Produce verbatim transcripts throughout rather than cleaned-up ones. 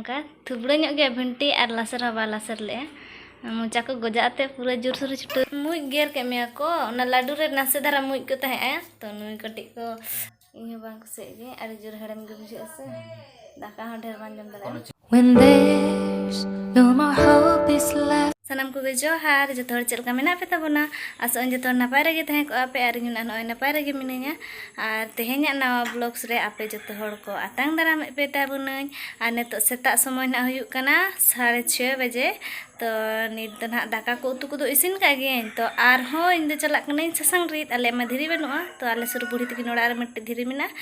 ᱚᱱᱠᱟ ᱛᱷᱩᱵᱲᱟᱹ ᱧᱚᱜ ᱜᱮᱭᱟ ᱵᱷᱤᱱᱴᱤ, ᱟᱨ ᱞᱟᱥᱮᱨ ᱦᱚᱸ ᱵᱟᱭ ᱞᱟᱥᱮᱨ ᱞᱮᱜᱼᱟ᱾ ᱢᱚᱪᱟ ᱠᱚ ᱜᱚᱡᱟ ᱟᱛᱮ ᱯᱩᱨᱟᱹ ᱡᱳᱨᱥᱳᱨ ᱪᱷᱩᱴᱟᱹᱣ᱾ ᱢᱩᱡ ᱜᱮᱨ ᱠᱮᱫ ᱢᱮᱭᱟ ᱠᱚ᱾ ᱚᱱᱟ ᱞᱟᱹᱰᱩ ᱨᱮ ᱱᱟᱥᱮ ᱫᱷᱟᱨᱟ ᱢᱩᱡ ᱠᱚ ᱛᱟᱦᱮᱸᱜᱼᱟ, ᱛᱚ ᱱᱩᱭ ᱠᱟᱹᱴᱤᱡ ᱠᱚ, ᱤᱧ ᱦᱚᱸ ᱵᱟᱝ ᱠᱩᱥᱤᱭᱟᱜ ᱜᱮ, ᱟᱹᱰᱤ ᱡᱳᱨ ᱦᱮᱲᱮᱢ ᱜᱮ ᱵᱩᱡᱷᱟᱹᱜᱼᱟ ᱥᱮ, ᱫᱟᱠᱟ ᱦᱚᱸ ᱰᱷᱮᱨ ᱵᱟᱝ ᱡᱚᱢ ᱫᱟᱲᱮᱭᱟᱜᱼᱟ᱾ When there's no more hope is left. ᱥᱟᱱᱟᱢ ᱠᱚᱜᱮ ᱡᱚᱦᱟᱨ, ᱡᱚᱛᱚ ᱦᱚᱲ ᱪᱮᱫ ᱞᱮᱠᱟ ᱢᱮᱱᱟᱜ ᱯᱮ ᱛᱟᱵᱚᱱᱟ? ᱟᱥᱚᱜ ᱟᱹᱧ ᱡᱚᱛᱚ ᱦᱚᱲ ᱱᱟᱯᱟᱭ ᱨᱮᱜᱮ ᱛᱟᱦᱮᱸ ᱠᱚᱜᱼᱟ ᱯᱮ, ᱟᱨ ᱤᱧ ᱦᱚᱸ ᱱᱚᱜᱼᱚᱭ ᱱᱟᱯᱟᱭ ᱨᱮᱜᱮ ᱢᱤᱱᱟᱹᱧᱟ᱾ ᱟᱨ ᱛᱮᱦᱮᱧᱟᱜ ᱱᱟᱣᱟ vlogs ᱨᱮ ᱟᱯᱮ ᱡᱚᱛᱚ ᱦᱚᱲ ᱠᱚ ᱟᱛᱟᱝ ᱫᱟᱨᱟᱢᱮᱫ ᱯᱮ ᱛᱟᱵᱚᱱᱟᱹᱧ᱾ ᱟᱨ ᱱᱤᱛᱚᱜ ᱥᱮᱛᱟᱜ ᱥᱚᱢᱚᱭ ᱱᱟᱜ ᱦᱩᱭᱩᱜ ᱠᱟᱱᱟ ᱥᱟᱲᱮ ᱪᱷᱚᱭ ᱵᱟᱡᱮ᱾ ᱛᱚ ᱱᱤᱛ ᱫᱚ ᱱᱟᱦᱟᱜ ᱫᱟᱠᱟ ᱠᱚ ᱩᱛᱩ ᱠᱚᱫᱚ ᱤᱥᱤᱱ ᱠᱟᱜ ᱜᱤᱭᱟᱹᱧ᱾ ᱛᱚ ᱟᱨᱦᱚᱸ ᱤᱧ ᱫᱚ ᱪᱟᱞᱟᱜ ᱠᱟᱹᱱᱟᱹᱧ ᱥᱟᱥᱟᱝ ᱨᱤᱫ᱾ ᱟᱞᱮ ᱢᱟ ᱫᱷᱤᱨᱤ ᱵᱟᱹᱱᱩᱜᱼᱟ, ᱛᱚ ᱟᱞᱮ ᱥᱩᱨ ᱵᱩᱲᱦᱤ ᱛᱟᱹᱠᱤᱱ ᱚᱲᱟᱜ ᱨᱮ ᱢᱤᱫᱴᱮᱡ ᱫᱷᱤᱨᱤ ᱢᱮᱱᱟᱜᱼᱟ,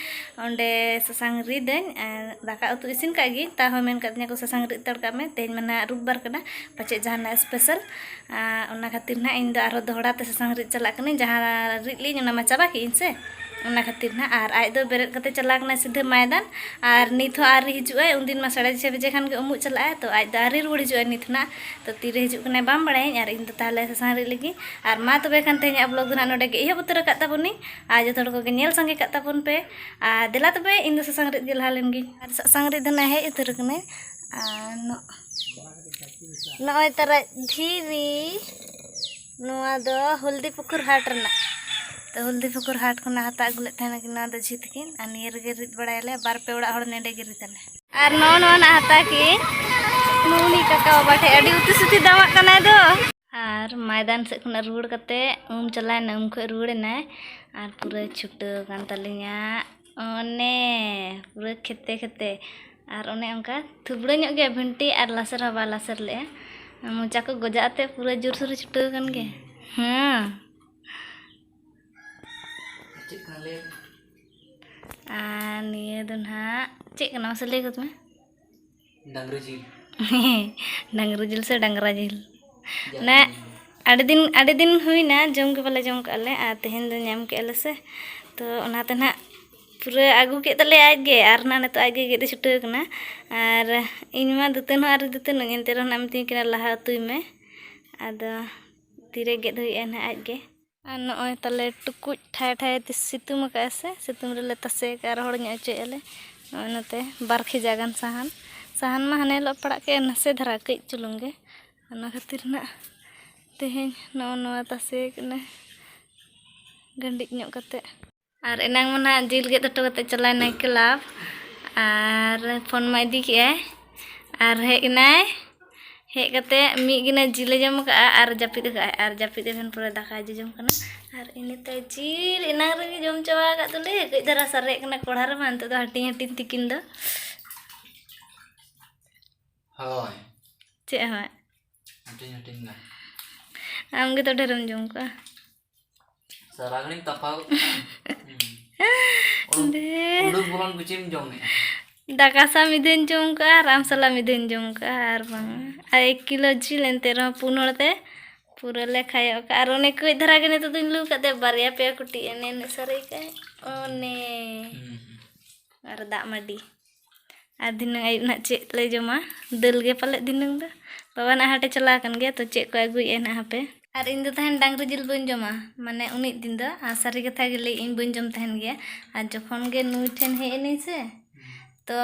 ᱚᱸᱰᱮ ᱥᱟᱥᱟᱝ ᱨᱤᱫᱟᱹᱧ᱾ ᱟᱨ ᱫᱟᱠᱟ ᱩᱛᱩ ᱤᱥᱤᱱ ᱠᱟᱜ ᱜᱤᱭᱟᱹᱧ, ᱛᱟᱣ ᱦᱚᱸ ᱢᱮᱱ ᱠᱟᱫᱤᱧᱟ ᱠᱚ ᱥᱟᱥᱟᱝ ᱨᱤᱫ ᱦᱟᱛᱟᱲ ᱠᱟᱜ ᱢᱮ, ᱛᱮᱦᱮᱧ ᱢᱟ ᱱᱟᱦᱟᱜ ᱨᱳᱵᱵᱟᱨ ᱠᱟᱱᱟ, ᱯᱟᱪᱮᱫ ᱡᱟᱦᱟᱱᱟᱜ special᱾ ᱟᱨ ᱚᱱᱟ ᱠᱷᱟᱹᱛᱤᱨ ᱱᱟᱦᱟᱜ ᱤᱧ ᱫᱚ ᱟᱨᱦᱚᱸ ᱫᱚᱦᱲᱟ ᱛᱮ ᱥᱟᱥᱟᱝ ᱨᱤᱫ ᱪᱟᱞᱟᱜ ᱠᱟᱹᱱᱟᱹᱧ, ᱡᱟᱦᱟᱸ ᱨᱤᱫ ᱞᱤᱧ ᱚᱱᱟ ᱢᱟ ᱪᱟᱵᱟ ᱠᱮᱜ ᱤᱧ ᱥᱮ, ᱚᱱᱟ ᱠᱷᱟᱹᱛᱤᱨ ᱱᱟᱦᱟᱜ᱾ ᱟᱨ ᱟᱡ ᱫᱚ ᱵᱮᱨᱮᱫ ᱠᱟᱛᱮ ᱪᱟᱞᱟᱣ ᱠᱟᱱᱟᱭ ᱥᱤᱫᱷᱟᱹ ᱢᱚᱭᱫᱟᱱ, ᱟᱨ ᱱᱤᱛ ᱦᱚᱸ ᱟᱹᱣᱨᱤ ᱦᱤᱡᱩᱜ ᱟᱭ᱾ ᱩᱱᱫᱤᱱ ᱢᱟ ᱥᱟᱲᱮ ᱪᱷᱚᱭ ᱵᱟᱡᱮ ᱠᱷᱟᱱ ᱜᱮ ᱩᱢᱩᱜ ᱪᱟᱞᱟᱜᱼᱟᱭ, ᱛᱚ ᱟᱡ ᱫᱚ ᱟᱹᱣᱨᱤ ᱨᱩᱣᱟᱹᱲ ᱦᱤᱡᱩᱜᱼᱟᱭ ᱱᱤᱛ ᱱᱟᱦᱟᱜ᱾ ᱛᱚ ᱛᱤᱨᱮ ᱦᱤᱡᱩᱜ ᱠᱟᱱᱟᱭ ᱵᱟᱝ ᱵᱟᱲᱟᱭᱟᱹᱧ᱾ ᱟᱨ ᱤᱧ ᱫᱚ ᱛᱟᱦᱚᱞᱮ ᱥᱟᱥᱟᱝ ᱨᱤᱫ ᱞᱟᱹᱜᱤᱫ᱾ ᱟᱨ ᱢᱟ ᱛᱚᱵᱮ ᱠᱷᱟᱱ ᱛᱮᱦᱮᱧᱟᱜ vlog ᱫᱚ ᱱᱟᱦᱟᱜ ᱱᱚᱰᱮ ᱜᱮ ᱮᱦᱚᱵ ᱩᱛᱟᱹᱨ ᱟᱠᱟᱫ ᱛᱟᱵᱚᱱᱤᱧ, ᱟᱨ ᱡᱚᱛᱚ ᱦᱚᱲ ᱠᱚᱜᱮ ᱧᱮᱞ ᱥᱟᱸᱜᱮ ᱠᱟᱜ ᱛᱟᱵᱚᱱ ᱯᱮ᱾ ᱟᱨ ᱫᱮᱞᱟ ᱛᱚᱵᱮ ᱤᱧ ᱫᱚ ᱥᱟᱥᱟᱝ ᱨᱤᱫ ᱜᱮ ᱞᱟᱦᱟ ᱞᱮᱱ ᱜᱤᱧ᱾ ᱟᱨ ᱥᱟᱥᱟᱝ ᱨᱤᱫ ᱫᱚ ᱱᱟᱦᱟᱜ ᱦᱮᱡ ᱩᱛᱟᱹᱨ ᱟᱠᱟᱱᱟᱭ᱾ ᱟᱨ ᱱᱚ-, ᱱᱚᱜᱼᱚᱭ ᱛᱟᱨᱟ ᱫᱷᱤᱨᱤ, ᱱᱚᱣᱟ ᱫᱚ ᱦᱚᱞᱫᱤ ᱯᱩᱠᱩᱨ ᱦᱟᱴ ᱨᱮᱱᱟᱜ᱾ ᱛᱚ ᱦᱚᱞᱫᱤ ᱯᱩᱠᱩᱨ ᱦᱟᱴ ᱠᱷᱚᱱᱟᱜ ᱦᱟᱛᱟᱣ ᱟᱹᱜᱩ ᱞᱮᱫ ᱛᱟᱦᱮᱱᱟᱠᱤᱱ ᱱᱚᱣᱟ ᱫᱚ ᱡᱷᱤᱛ ᱠᱤᱱ, ᱟᱨ ᱱᱤᱭᱟᱹ ᱨᱮᱜᱮ ᱨᱤᱫ ᱵᱟᱲᱟᱭᱟᱞᱮ, ᱵᱟᱨ ᱯᱮ ᱚᱲᱟᱜ ᱦᱚᱲ ᱱᱚᱸᱰᱮ ᱜᱮ ᱨᱤᱫ ᱟᱞᱮ᱾ ᱟᱨ ᱱᱚᱜᱼᱚ ᱱᱚᱣᱟ ᱱᱟᱜ ᱦᱟᱛᱟᱣ ᱠᱤᱱ ᱱᱩᱱᱤ ᱠᱟᱠᱟ ᱵᱟᱵᱟ ᱴᱷᱮᱡ, ᱟᱹᱰᱤ ᱩᱛᱤ ᱥᱩᱛᱤ ᱫᱟᱢᱟᱜ ᱠᱟᱱᱟᱭ ᱫᱚ᱾ ᱟᱨ ᱢᱚᱭᱫᱟᱱ ᱥᱮᱫ ᱠᱷᱚᱱᱟᱜ ᱨᱩᱣᱟᱹᱲ ᱠᱟᱛᱮ ᱩᱢ ᱪᱟᱞᱟᱣᱮᱱᱟ, ᱩᱢ ᱠᱷᱚᱡ ᱨᱩᱣᱟᱹᱲ ᱮᱱᱟᱭ, ᱟᱨ ᱯᱩᱨᱟᱹ ᱪᱷᱩᱴᱟᱹᱣ ᱠᱟᱱ ᱛᱟᱹᱞᱤᱧᱟ᱾ ᱚᱱᱮ ᱯᱩᱨᱟᱹ ᱠᱷᱮᱛᱮ ᱠᱷᱮᱛᱮ, ᱟᱨ ᱚᱱᱮ ᱚᱱᱠᱟ ᱛᱷᱩᱵᱲᱟᱹ ᱧᱚᱜ ᱜᱮᱭᱟ ᱵᱷᱤᱱᱴᱤ, ᱟᱨ ᱞᱟᱥᱮᱨ ᱦᱚᱸ ᱵᱟᱭ ᱞᱟᱥᱮᱨ ᱞᱮᱜᱼᱟ᱾ ᱢᱚᱪᱟ ᱠᱚ ᱜᱚᱡᱟ ᱟᱛᱮ ᱯᱩᱨᱟᱹ ᱡᱳᱨᱥᱳᱨ ᱪᱷᱩᱴᱟᱹᱣ ᱠᱟᱱ ᱜᱮ᱾ ᱦᱮᱸ᱾ ᱪᱮᱫ ᱠᱟᱱᱟ ᱞᱟᱹᱭ ᱢᱮ? ᱟᱨ ᱱᱤᱭᱟᱹ ᱫᱚ ᱱᱟᱦᱟᱜ ᱪᱮᱫ ᱠᱟᱱᱟ ᱢᱟᱥᱮ ᱞᱟᱹᱭ ᱜᱚᱫ ᱢᱮ? ᱰᱟᱝᱨᱤ ᱡᱤᱞ᱾ ᱰᱟᱝᱨᱤ ᱡᱤᱞ ᱥᱮ ᱰᱟᱝᱨᱟ ᱡᱤᱞ? ᱡᱟᱦᱟᱸ ᱚᱱᱮ ᱡᱤᱞ᱾ ᱟᱹᱰᱤ ᱫᱤᱱ, ᱟᱹᱰᱤ ᱫᱤᱱ ᱦᱩᱭᱱᱟ ᱡᱚᱢ ᱜᱮ ᱵᱟᱞᱮ ᱡᱚᱢ ᱠᱟᱜᱼᱟ ᱞᱮ, ᱟᱨ ᱛᱮᱦᱮᱧ ᱫᱚ ᱧᱟᱢ ᱠᱮᱜᱼᱟ ᱞᱮ ᱥᱮ, ᱛᱚ ᱚᱱᱟᱛᱮ ᱱᱟᱦᱟᱜ ᱯᱩᱨᱟᱹ ᱟᱹᱜᱩ ᱠᱮᱫ ᱛᱟᱞᱮᱭᱟ ᱟᱡ ᱜᱮ, ᱟᱨ ᱱᱟᱦᱟᱜ ᱱᱤᱛᱚᱜ ᱟᱡ ᱜᱮ ᱜᱮᱫ ᱮ ᱪᱷᱩᱴᱟᱹᱣ ᱠᱟᱱᱟ᱾ ᱟᱨ ᱤᱧ ᱢᱟ ᱫᱟᱹᱛᱟᱹᱱ ᱦᱚᱸ ᱟᱹᱣᱨᱤ ᱫᱟᱹᱛᱟᱹᱱᱚᱜ ᱤᱧ, ᱮᱱᱛᱮ ᱨᱮᱦᱚᱸ ᱱᱟᱦᱟᱜ ᱢᱤᱛᱟᱹᱧ ᱠᱟᱱᱟ ᱞᱟᱦᱟ ᱩᱛᱩᱭ ᱢᱮ, ᱟᱫᱚ ᱛᱤᱨᱮ ᱜᱮᱫ ᱦᱩᱭᱩᱜᱼᱟ ᱱᱟᱦᱟᱜ ᱟᱡ ᱜᱮ᱾ ᱟᱨ ᱱᱚᱜᱼᱚᱭ ᱛᱟᱞᱮ ᱴᱩᱠᱩᱡ ᱴᱷᱟᱭ ᱴᱷᱟᱭ ᱛᱮ ᱥᱤᱛᱩᱝ ᱟᱠᱟᱫᱼᱟ ᱥᱮ, ᱥᱤᱛᱩᱝ ᱨᱮᱞᱮ ᱛᱟᱥᱮ ᱟᱠᱟᱫᱼᱟ, ᱨᱚᱦᱚᱲ ᱧᱚᱜ ᱦᱚᱪᱚᱭᱮᱫᱼᱟ ᱞᱮ᱾ ᱱᱚᱜᱼᱚᱭ ᱱᱚᱛᱮ ᱵᱟᱨ ᱠᱷᱮᱡᱟ ᱜᱟᱱ ᱥᱟᱦᱟᱱ, ᱥᱟᱦᱟᱱ ᱢᱟ ᱦᱟᱱᱮ ᱦᱤᱞᱳᱜ ᱯᱟᱲᱟᱜ ᱠᱮᱫ ᱱᱟᱥᱮ ᱫᱷᱟᱨᱟ, ᱠᱟᱹᱡ ᱪᱩᱞᱩᱝ ᱜᱮ᱾ ᱚᱱᱟ ᱠᱷᱟᱹᱛᱤᱨ ᱱᱟᱜ ᱛᱮᱦᱮᱧ ᱱᱚᱜᱼᱚ ᱱᱚᱣᱟ ᱛᱟᱥᱮ ᱠᱟᱱᱟ ᱜᱟᱹᱰᱤᱡ ᱧᱚᱜ ᱠᱟᱛᱮ᱾ ᱟᱨ ᱮᱱᱟᱝ ᱢᱟ ᱱᱟᱜ ᱡᱤᱞ ᱜᱮᱫ ᱦᱚᱴᱚ ᱠᱟᱛᱮ ᱪᱟᱞᱟᱣ ᱮᱱᱟᱭ ᱠᱞᱟᱵᱽ, ᱟᱨ ᱯᱷᱳᱱ ᱢᱟ ᱤᱫᱤ ᱠᱮᱜᱼᱟᱭ, ᱟᱨ ᱦᱮᱡ ᱮᱱᱟᱭ᱾ ᱦᱮᱡ ᱠᱟᱛᱮ ᱢᱤᱫ ᱜᱤᱱᱟᱹ ᱡᱤᱞᱮ ᱡᱚᱢ ᱠᱟᱜᱼᱟ ᱟᱨ ᱡᱟᱹᱯᱤᱫ ᱠᱟᱜᱼᱟᱭ, ᱟᱨ ᱡᱟᱹᱯᱤᱫ ᱟᱠᱟᱱ ᱯᱚᱨᱮ ᱫᱟᱠᱟᱭ ᱡᱚᱡᱚᱢ ᱠᱟᱱᱟ᱾ ᱟᱨ ᱤᱱᱟᱹ ᱛᱟᱭ ᱡᱤᱞ ᱮᱱᱟᱝ ᱨᱮᱜᱮ ᱡᱚᱢ ᱪᱟᱵᱟ ᱟᱠᱟᱫ ᱫᱚᱞᱮ, ᱠᱟᱹᱡ ᱫᱷᱟᱨᱟ ᱥᱟᱨᱮᱡ ᱠᱟᱱᱟ ᱠᱚᱲᱦᱟ ᱨᱮᱢᱟ, ᱱᱤᱛᱚᱜ ᱫᱚ ᱦᱟᱹᱴᱤᱧ ᱦᱟᱹᱴᱤᱧ ᱛᱤᱠᱤᱱ ᱫᱚ᱾ ᱦᱳᱭ᱾ ᱪᱮᱫ ᱦᱚᱸ? ᱦᱟᱹᱴᱤᱧ ᱦᱟᱹᱴᱤᱧ ᱫᱚ᱾ ᱟᱢ ᱜᱮᱛᱚ ᱰᱷᱮᱨᱮᱢ ᱡᱚᱢ ᱠᱟᱜᱼᱟ᱾ ᱥᱟᱨᱟ ᱜᱷᱟᱹᱲᱤᱡ ᱛᱟᱯᱟᱣ ᱠᱚᱜ ᱠᱟᱱᱟ᱾ ᱦᱩᱸ᱾ ᱩᱰᱩᱠ, ᱰᱷᱮᱨ᱾ ᱩᱰᱩᱠ ᱵᱚᱞᱚᱱ ᱠᱩᱪᱤᱢ ᱡᱚᱢᱮᱜᱼᱟ᱾ ᱫᱟᱠᱟ ᱥᱟᱶ ᱢᱤᱫ ᱫᱷᱟᱣᱧ ᱡᱚᱢ ᱠᱟᱜᱼᱟ ᱟᱨ ᱟᱢ ᱥᱟᱞᱟᱜ ᱢᱤᱫ ᱫᱷᱟᱣᱧ ᱡᱚᱢ ᱠᱟᱜᱼᱟ, ᱟᱨ ᱵᱟᱝ, ᱟᱨ ᱮᱠ ᱠᱤᱞᱳ ᱡᱤᱞ ᱮᱱᱛᱮ ᱨᱮᱦᱚᱸ ᱯᱩᱱ ᱦᱚᱲ ᱛᱮ ᱯᱩᱨᱟᱹ ᱞᱮ ᱠᱷᱟᱭᱚᱜ ᱠᱟᱜᱼᱟ᱾ ᱟᱨ ᱚᱱᱮ ᱠᱟᱹᱡ ᱫᱷᱟᱨᱟ ᱜᱮ ᱱᱤᱛᱚᱜ ᱫᱚᱧ ᱞᱩ ᱠᱟᱛᱮ ᱵᱟᱨᱭᱟ ᱯᱮᱭᱟ ᱠᱩᱴᱤ ᱮᱱᱮ ᱮᱱᱮ ᱥᱟᱹᱨᱤ ᱠᱟᱭ᱾ ᱚᱱᱮ᱾ ᱦᱩᱸ, ᱦᱩᱸ᱾ ᱟᱨ ᱫᱟᱜ ᱢᱟᱹᱰᱤ᱾ ᱟᱨ ᱫᱷᱤᱱᱟᱹᱝ ᱟᱹᱭᱩᱵ ᱱᱟᱦᱟᱜ ᱪᱮᱫ ᱞᱮ ᱡᱚᱢᱟ? ᱫᱟᱹᱞ ᱜᱮ ᱯᱟᱞᱮᱫ ᱫᱷᱤᱱᱟᱹᱝ ᱫᱚ᱾ ᱵᱟᱵᱟ ᱱᱟᱦᱟᱜ ᱦᱟᱴᱮ ᱪᱟᱞᱟᱣ ᱟᱠᱟᱱ ᱜᱮᱭᱟ, ᱛᱚ ᱪᱮᱫ ᱠᱚ ᱟᱹᱜᱩᱭᱮᱫᱼᱟ ᱱᱟᱦᱟᱜ ᱦᱟᱯᱮ᱾ ᱟᱨ ᱤᱧ ᱫᱚ ᱛᱟᱦᱮᱱ ᱰᱟᱝᱨᱤ ᱡᱤᱞ ᱵᱟᱹᱧ ᱡᱚᱢᱟ, ᱢᱟᱱᱮ ᱩᱱᱤ ᱫᱤᱱ ᱫᱚ, ᱟᱨ ᱥᱟᱹᱨᱤ ᱠᱟᱛᱷᱟ ᱜᱮ ᱞᱟᱹᱭ, ᱤᱧ ᱵᱟᱹᱧ ᱡᱚᱢ ᱛᱟᱦᱮᱱ ᱜᱮᱭᱟ᱾ ᱟᱨ ᱡᱚᱠᱷᱚᱱ ᱜᱮ ᱱᱩᱭ ᱴᱷᱮᱱ ᱦᱮᱡ ᱮᱱᱟᱹᱧ ᱥᱮ, ᱛᱚ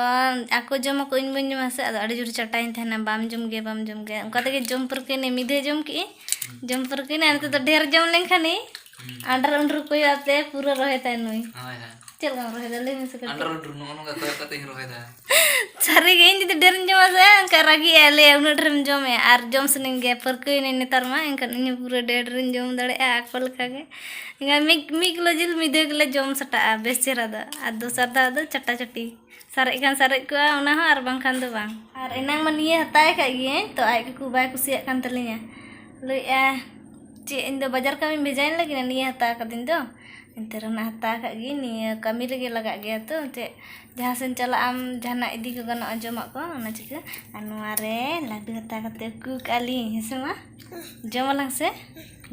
ᱟᱠᱚ ᱡᱚᱢ ᱟᱠᱚ, ᱤᱧ ᱵᱟᱹᱧ ᱡᱚᱢᱟ ᱥᱮ, ᱟᱫᱚ ᱟᱹᱰᱤ ᱡᱳᱨ ᱪᱟᱴᱟᱭᱤᱧ ᱛᱟᱦᱮᱱᱟ, "ᱵᱟᱢ ᱡᱚᱢ ᱜᱮᱭᱟ, ᱵᱟᱢ ᱡᱚᱢ ᱜᱮᱭᱟ", ᱚᱱᱠᱟ ᱛᱮᱜᱮ ᱡᱚᱢ ᱯᱟᱹᱨᱠᱟᱹᱭᱮᱱᱟᱹᱧ᱾ ᱢᱤᱫ ᱫᱷᱟᱣ ᱡᱚᱢ ᱠᱮᱜᱼᱟᱹᱧ, ᱡᱚᱢ ᱯᱟᱹᱨᱠᱟᱹᱭᱮᱱᱟᱹᱧ, ᱟᱨ ᱱᱤᱛᱚᱜ ᱫᱚ ᱰᱷᱮᱨ ᱡᱚᱢ ᱞᱮᱱᱠᱷᱟᱱᱤᱧ, ᱦᱩᱸ᱾ ᱟᱱᱰᱟᱨ ᱩᱱᱰᱨᱩ ᱠᱚᱭᱚᱜ ᱟᱛᱮ ᱯᱩᱨᱟᱹ ᱨᱚᱦᱚᱭ ᱛᱟᱭ ᱱᱩᱭ᱾ ᱦᱳᱭ, ᱦᱳᱭ᱾ ᱪᱮᱫ ᱞᱮᱠᱟᱢ ᱨᱚᱦᱚᱭ ᱫᱟ? ᱞᱟᱹᱭ ᱢᱮᱥᱮ ᱠᱟᱹᱴᱤᱡ᱾ ᱟᱱᱰᱟᱨ ᱩᱱᱰᱨᱩ ᱱᱚᱜᱼᱚ ᱱᱚᱝᱠᱟ ᱠᱚᱭᱚᱜ ᱠᱟᱛᱮᱧ ᱨᱚᱦᱚᱭ ᱫᱟ᱾ ᱥᱟᱹᱨᱤ ᱜᱮ, ᱤᱧ ᱡᱩᱫᱤ ᱰᱷᱮᱨᱤᱧ ᱡᱚᱢᱟ ᱥᱮ, ᱚᱱᱠᱟ ᱨᱟᱹᱜᱤᱜᱼᱟᱭ, ᱞᱟᱹᱭᱟ, "ᱩᱱᱟᱹᱜ ᱰᱷᱮᱨᱮᱢ ᱡᱚᱢᱮᱜᱼᱟ", ᱟᱨ ᱡᱚᱢ ᱥᱟᱱᱟᱧ ᱜᱮᱭᱟ, ᱯᱟᱹᱨᱠᱟᱹᱣ ᱮᱱᱟᱹᱧ ᱱᱮᱛᱟᱨ ᱢᱟ, ᱮᱱᱠᱷᱟᱱ ᱤᱧ ᱦᱚᱸ ᱯᱩᱨᱟᱹ ᱰᱷᱮᱨ ᱰᱷᱮᱨᱤᱧ ᱡᱚᱢ ᱫᱟᱲᱮᱭᱟᱜᱼᱟ ᱟᱠᱚ ᱞᱮᱠᱟ ᱜᱮ᱾ ᱮᱱᱠᱷᱟᱱ ᱢᱤᱫ, ᱢᱤᱫ ᱠᱤᱞᱳ ᱡᱤᱞ ᱢᱤᱫ ᱫᱷᱟᱣ ᱜᱮᱞᱮ ᱡᱚᱢ ᱥᱟᱴᱟᱜᱼᱟ ᱵᱮᱥ ᱪᱮᱦᱨᱟ ᱫᱚ, ᱟᱨ ᱫᱚᱥᱟᱨ ᱫᱷᱟᱣ ᱫᱚ ᱪᱟᱴᱟ ᱪᱟᱹᱴᱤ᱾ ᱥᱟᱨᱮᱡ ᱠᱷᱟᱱ ᱥᱟᱨᱮᱡ ᱠᱚᱜᱼᱟ ᱚᱱᱟ ᱦᱚᱸ, ᱟᱨ ᱵᱟᱝᱠᱷᱟᱱ ᱫᱚ ᱵᱟᱝ᱾ ᱟᱨ ᱮᱱᱟᱝ ᱢᱟ ᱱᱤᱭᱟᱹ ᱦᱟᱛᱟᱣ ᱠᱟᱜ ᱜᱤᱭᱟᱹᱧ, ᱛᱚ ᱟᱡ ᱠᱩᱠᱩ ᱵᱟᱭ ᱠᱩᱥᱤᱭᱟᱜ ᱠᱟᱱ ᱛᱟᱹᱞᱤᱧᱟ᱾ ᱞᱟᱹᱭᱮᱫᱼᱟ, "ᱪᱮᱫ, ᱤᱧ ᱫᱚ ᱵᱟᱡᱟᱨ ᱠᱟᱹᱢᱤᱢ ᱵᱷᱮᱡᱟᱧ ᱞᱟᱹᱜᱤᱫ, ᱱᱤᱭᱟᱹ ᱦᱟᱛᱟᱣ ᱠᱟᱹᱫᱤᱧ ᱫᱚ?" ᱮᱱᱛᱮ ᱨᱮᱦᱚᱸ ᱱᱟᱜ ᱦᱟᱛᱟᱣ ᱠᱟᱜ ᱜᱤᱭᱟᱹᱧ, ᱱᱤᱭᱟᱹ ᱠᱟᱹᱢᱤ ᱨᱮᱜᱮ ᱞᱟᱜᱟᱜ ᱜᱮᱭᱟ ᱛᱚ, ᱪᱮᱫ ᱡᱟᱦᱟᱸ ᱥᱮᱱ ᱪᱟᱞᱟᱜ ᱟᱢ, ᱡᱟᱦᱟᱱᱟᱜ ᱤᱫᱤ ᱠᱚ ᱜᱟᱱᱚᱜᱼᱟ, ᱡᱚᱢᱟᱜ ᱠᱚ, ᱚᱱᱟ ᱪᱤᱠᱟᱹ᱾ ᱟᱨ ᱱᱚᱣᱟ ᱨᱮ ᱞᱟᱹᱰᱩ ᱦᱟᱛᱟᱣ ᱠᱟᱛᱮ ᱩᱠᱩ ᱠᱟᱜᱼᱟ ᱞᱤᱧ, ᱦᱮᱸ ᱥᱮ ᱢᱟ? ᱡᱚᱢ ᱟᱞᱟᱝ ᱥᱮ?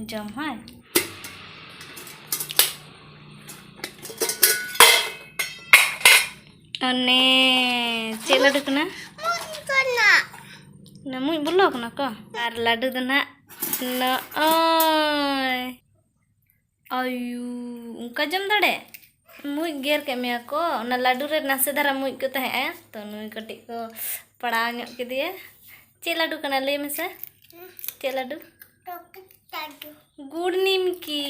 ᱡᱚᱢ ᱦᱳᱭ᱾ ᱚᱱᱮ ᱪᱮᱫ ᱞᱟᱹᱰᱩ ᱠᱟᱱᱟ? ᱢᱩᱡ ᱠᱟᱱᱟ᱾ ᱚᱱᱟ ᱢᱩᱡ ᱵᱚᱞᱚ ᱠᱟᱱᱟ ᱠᱚ? ᱟᱨ ᱞᱟᱹᱰᱩ ᱫᱚ ᱱᱟᱜ ᱱᱚᱜᱼᱚᱭ᱾ ᱟᱭᱩ, ᱚᱱᱠᱟ ᱡᱚᱢ ᱫᱟᱲᱮ? ᱢᱩᱡ ᱜᱮᱨ ᱠᱮᱫ ᱢᱮᱭᱟ ᱠᱚ᱾ ᱚᱱᱟ ᱞᱟᱹᱰᱩ ᱨᱮ ᱱᱟᱥᱮ ᱫᱷᱟᱨᱟ ᱢᱩᱡ ᱠᱚ ᱛᱟᱦᱮᱸᱜᱼᱟ, ᱛᱚ ᱱᱩᱭ ᱠᱟᱹᱴᱤᱡ ᱠᱚ ᱯᱟᱲᱟᱣ ᱧᱚᱜ ᱠᱮᱫᱮᱭᱟ᱾ ᱪᱮᱫ ᱞᱟᱹᱰᱩ ᱠᱟᱱᱟ ᱞᱟᱹᱭ ᱢᱮᱥᱮ? ᱪᱮᱫ ᱞᱟᱹᱰᱩ? ᱪᱚᱠᱞᱮᱴ ᱞᱟᱹᱰᱩ᱾ ᱜᱩᱲ ᱱᱤᱢᱠᱤ᱾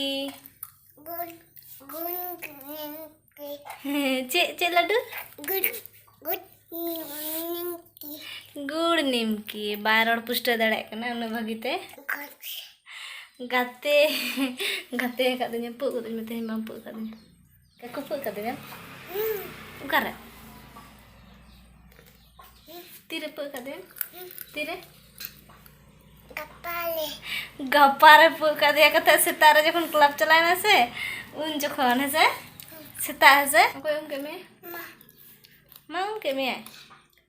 ᱜᱩᱲ, ᱜᱩᱲ ᱱᱤᱢᱠᱤ᱾ ᱪᱮᱫ, ᱪᱮᱫ ᱞᱟᱹᱰᱩ? ᱜᱩᱲ, ᱜᱩᱲ ᱱᱤᱢᱠᱤ᱾ ᱜᱩᱲ ᱱᱤᱢᱠᱤ᱾ ᱵᱟᱭ ᱨᱚᱲ ᱯᱩᱥᱴᱟᱹᱣ ᱫᱟᱲᱮᱭᱟᱜ ᱠᱟᱱᱟ ᱩᱱᱟᱹᱜ ᱵᱷᱟᱹᱜᱤ ᱛᱮ᱾ ᱜᱩᱲ᱾ ᱜᱟᱛᱮ, ᱜᱟᱛᱮ ᱟᱠᱟᱫᱤᱧᱟ, ᱯᱩᱜ ᱠᱟᱹᱫᱤᱧ ᱢᱮ, ᱛᱮᱦᱮᱧ ᱵᱟᱢ ᱯᱩᱜ ᱠᱟᱹᱫᱤᱧᱟ᱾ ᱠᱟᱠᱩ ᱯᱩᱜ ᱠᱟᱹᱫᱤᱧᱟ? ᱦᱩᱸ᱾ ᱚᱠᱟᱨᱮ? ᱛᱤᱨᱮ ᱯᱩᱜ ᱠᱟᱫᱮᱭᱟ? ᱛᱤᱨᱮ? ᱜᱟᱯᱟ ᱨᱮ᱾ ᱜᱟᱯᱟ ᱨᱮ ᱯᱩᱜ ᱠᱟᱫᱮᱭᱟ ᱠᱟᱛᱷᱟ, ᱥᱮᱛᱟᱜ ᱨᱮ ᱡᱚᱠᱷᱚᱱ ᱠᱞᱟᱵᱽ ᱪᱟᱞᱟᱣ ᱮᱱᱟ ᱥᱮ, ᱩᱱ ᱡᱚᱠᱷᱚᱱ, ᱦᱮᱸ ᱥᱮ? ᱥᱮᱛᱟᱜ, ᱦᱮᱸ ᱥᱮ? ᱚᱠᱚᱭ ᱩᱢ ᱠᱮᱫ ᱢᱮᱭᱟ? ᱢᱟ᱾ ᱢᱟ ᱩᱢ ᱠᱮᱫ ᱢᱮᱭᱟᱭ?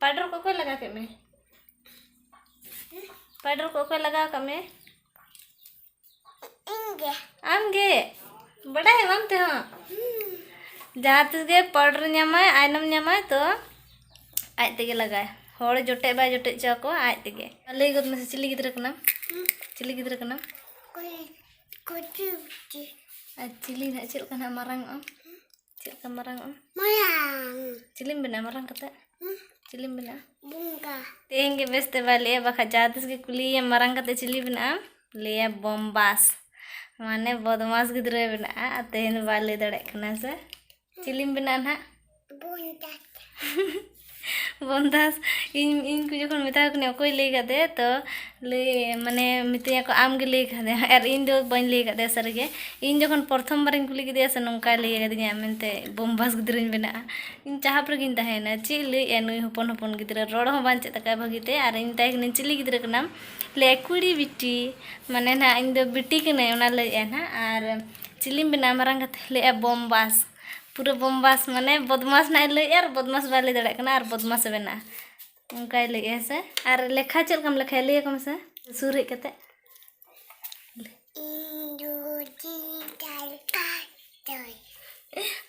ᱯᱟᱣᱰᱟᱨ ᱠᱚ ᱚᱠᱚᱭ ᱞᱟᱜᱟᱣ ᱠᱮᱫ ᱢᱮᱭᱟ? ᱯᱟᱣᱰᱟᱨ ᱠᱚ ᱚᱠᱚᱭ ᱞᱟᱜᱟᱣ ᱠᱟᱜ ᱢᱮᱭᱟ? ᱤᱧ ᱜᱮ᱾ ᱟᱢ ᱜᱮ? ᱵᱟᱰᱟᱭᱟᱢ ᱟᱢ ᱛᱮᱦᱚᱸ? ᱦᱩᱸ᱾ ᱡᱟᱦᱟᱸ ᱛᱤᱥ ᱜᱮ ᱯᱟᱣᱰᱟᱨ ᱧᱟᱢᱟᱭ, ᱟᱭᱱᱚᱢ ᱧᱟᱢᱟᱭ ᱛᱚ ᱟᱡ ᱛᱮᱜᱮ ᱞᱟᱜᱟᱭ᱾ ᱦᱚᱲ ᱡᱚᱴᱮᱫ ᱵᱟᱭ ᱡᱚᱴᱮᱫ ᱦᱚᱪᱚ ᱟᱠᱚᱣᱟ, ᱟᱡ ᱛᱮᱜᱮ᱾ ᱞᱟᱹᱭ ᱜᱚᱫ ᱢᱮᱥᱮ, ᱪᱤᱞᱤ ᱜᱤᱫᱽᱨᱟᱹ ᱠᱟᱱᱟᱢ? ᱦᱩᱸ᱾ ᱪᱤᱞᱤ ᱜᱤᱫᱽᱨᱟᱹ ᱠᱟᱱᱟᱢ? ᱠᱩᱪᱤ, ᱠᱩᱪᱤ ᱵᱤᱴᱤ᱾ ᱟᱨ ᱪᱤᱞᱤ ᱱᱟᱦᱟᱜ ᱪᱮᱫ ᱞᱮᱠᱟ ᱱᱟᱦᱟᱜ ᱢᱟᱨᱟᱝ ᱚᱜ ᱟᱢ? ᱪᱮᱫ ᱞᱮᱠᱟ ᱢᱟᱨᱟᱝ ᱚᱜ ᱟᱢ? ᱢᱟᱨᱟᱝ᱾ ᱪᱤᱞᱤᱢ ᱵᱮᱱᱟᱜᱼᱟ ᱢᱟᱨᱟᱝ ᱠᱟᱛᱮ? ᱦᱩᱸ᱾ ᱪᱤᱞᱤᱢ ᱵᱮᱱᱟᱜᱼᱟ? ᱵᱚᱸᱜᱟ᱾ ᱛᱮᱦᱮᱧ ᱜᱮ ᱵᱮᱥ ᱛᱮ ᱵᱟᱭ ᱞᱟᱹᱭᱟ, ᱵᱟᱠᱷᱟᱡ ᱡᱟᱦᱟᱸ ᱛᱤᱥ ᱜᱮ ᱠᱩᱞᱤᱭᱮᱭᱟ, "ᱢᱟᱨᱟᱝ ᱠᱟᱛᱮ ᱪᱤᱞᱤ ᱵᱮᱱᱟᱜ ᱟᱢ?" ᱞᱟᱹᱭᱟ, "ᱵᱚᱢᱵᱟᱥ", ᱢᱟᱱᱮ ᱵᱚᱫᱢᱟᱥ ᱜᱤᱫᱽᱨᱟᱹᱭ ᱵᱮᱱᱟᱜᱼᱟ᱾ ᱟᱨ ᱛᱮᱦᱮᱧ ᱫᱚ ᱵᱟᱭ ᱞᱟᱹᱭ ᱫᱟᱲᱮᱭᱟᱜ ᱠᱟᱱᱟ ᱥᱮ᱾ ᱪᱤᱞᱤᱢ ᱵᱮᱱᱟᱜᱼᱟ ᱱᱟᱦᱟᱜ? ᱵᱚᱱᱫᱟᱥ᱾ ᱵᱚᱱᱫᱟᱥ, ᱤᱧ, ᱤᱧ ᱠᱚ ᱡᱚᱠᱷᱚᱱ ᱢᱮᱛᱟ ᱠᱚ ᱠᱟᱹᱱᱟᱹᱧ, "ᱚᱠᱚᱭ ᱞᱟᱹᱭ ᱠᱟᱫᱮ?" ᱛᱚ ᱞᱟᱹᱭ, ᱢᱟᱱᱮ ᱢᱤᱛᱟᱹᱧᱟ ᱠᱚ, "ᱟᱢ ᱜᱮ ᱞᱟᱹᱭ ᱠᱟᱫᱮ", ᱟᱨ ᱤᱧ ᱫᱚ ᱵᱟᱹᱧ ᱞᱟᱹᱭ ᱠᱟᱫᱮᱭᱟ ᱥᱟᱹᱨᱤ ᱜᱮ᱾ ᱤᱧ ᱡᱚᱠᱷᱚᱱ ᱯᱨᱚᱛᱷᱚᱢ ᱵᱟᱨᱤᱧ ᱠᱩᱞᱤ ᱠᱮᱫᱮᱭᱟ ᱥᱮ, ᱱᱚᱝᱠᱟᱭ ᱞᱟᱹᱭ ᱠᱟᱫᱤᱧᱟ ᱢᱮᱱᱛᱮ, "ᱵᱚᱢᱵᱟᱥ ᱜᱤᱫᱽᱨᱟᱹᱧ ᱵᱮᱱᱟᱜᱼᱟ", ᱤᱧ ᱪᱟᱦᱟᱯ ᱨᱮᱜᱮᱧ ᱛᱟᱦᱮᱸᱭᱮᱱᱟ᱾ ᱪᱮᱫ ᱞᱟᱹᱭᱮᱫᱼᱟ ᱱᱩᱭ ᱦᱚᱯᱚᱱ ᱦᱚᱯᱚᱱ ᱜᱤᱫᱽᱨᱟᱹ, ᱨᱚᱲ ᱦᱚᱸ ᱵᱟᱝ ᱪᱮᱫ ᱛᱟᱠᱟᱭ ᱵᱷᱟᱹᱜᱤ ᱛᱮ, ᱟᱨ ᱤᱧ ᱢᱮᱛᱟᱭ ᱠᱟᱹᱱᱟᱹᱧ, "ᱪᱤᱞᱤ ᱜᱤᱫᱽᱨᱟᱹ ᱠᱟᱱᱟᱢ?" ᱞᱟᱹᱭᱟᱭ, "ᱠᱩᱲᱤ ᱵᱤᱴᱤ", ᱢᱟᱱᱮ ᱱᱟᱦᱟᱜ ᱤᱧ ᱫᱚ ᱵᱤᱴᱤ ᱠᱟᱹᱱᱟᱹᱧ, ᱚᱱᱟ ᱞᱟᱹᱭᱮᱫᱼᱟᱭ ᱱᱟᱦᱟᱜ᱾ ᱟᱨ ᱪᱤᱞᱤᱢ ᱵᱮᱱᱟᱜᱼᱟ ᱢᱟᱨᱟᱝ ᱠᱟᱛᱮ? ᱞᱟᱹᱭᱮᱫᱼᱟ, "ᱵᱚᱢᱵᱟᱥ", ᱯᱩᱨᱟᱹ ᱵᱚᱢᱵᱟᱥ, ᱢᱟᱱᱮ ᱵᱚᱫᱢᱟᱥ ᱱᱟᱦᱟᱜ ᱮ ᱞᱟᱹᱭᱮᱫᱼᱟ ᱟᱨ ᱵᱚᱫᱢᱟᱥ ᱵᱟᱭ ᱞᱟᱹᱭ ᱫᱟᱲᱮᱭᱟᱜ ᱠᱟᱱᱟ ᱟᱨ ᱵᱚᱫᱢᱟᱥ ᱮ ᱵᱮᱱᱟᱜᱼᱟ, ᱚᱱᱠᱟᱭ ᱞᱟᱹᱭᱮᱫᱼᱟ ᱥᱮ᱾ ᱟᱨ ᱞᱮᱠᱷᱟ ᱪᱮᱫ ᱞᱮᱠᱟᱢ ᱞᱮᱠᱷᱟᱭᱟ ᱞᱟᱹᱭ ᱟᱠᱚ ᱢᱮᱥᱮ ᱥᱩᱨ ᱦᱮᱡ ᱠᱟᱛᱮ᱾ ᱤᱧ ᱫᱚ ᱪᱮᱫ ᱞᱮᱠᱟ ᱪᱚᱭ᱾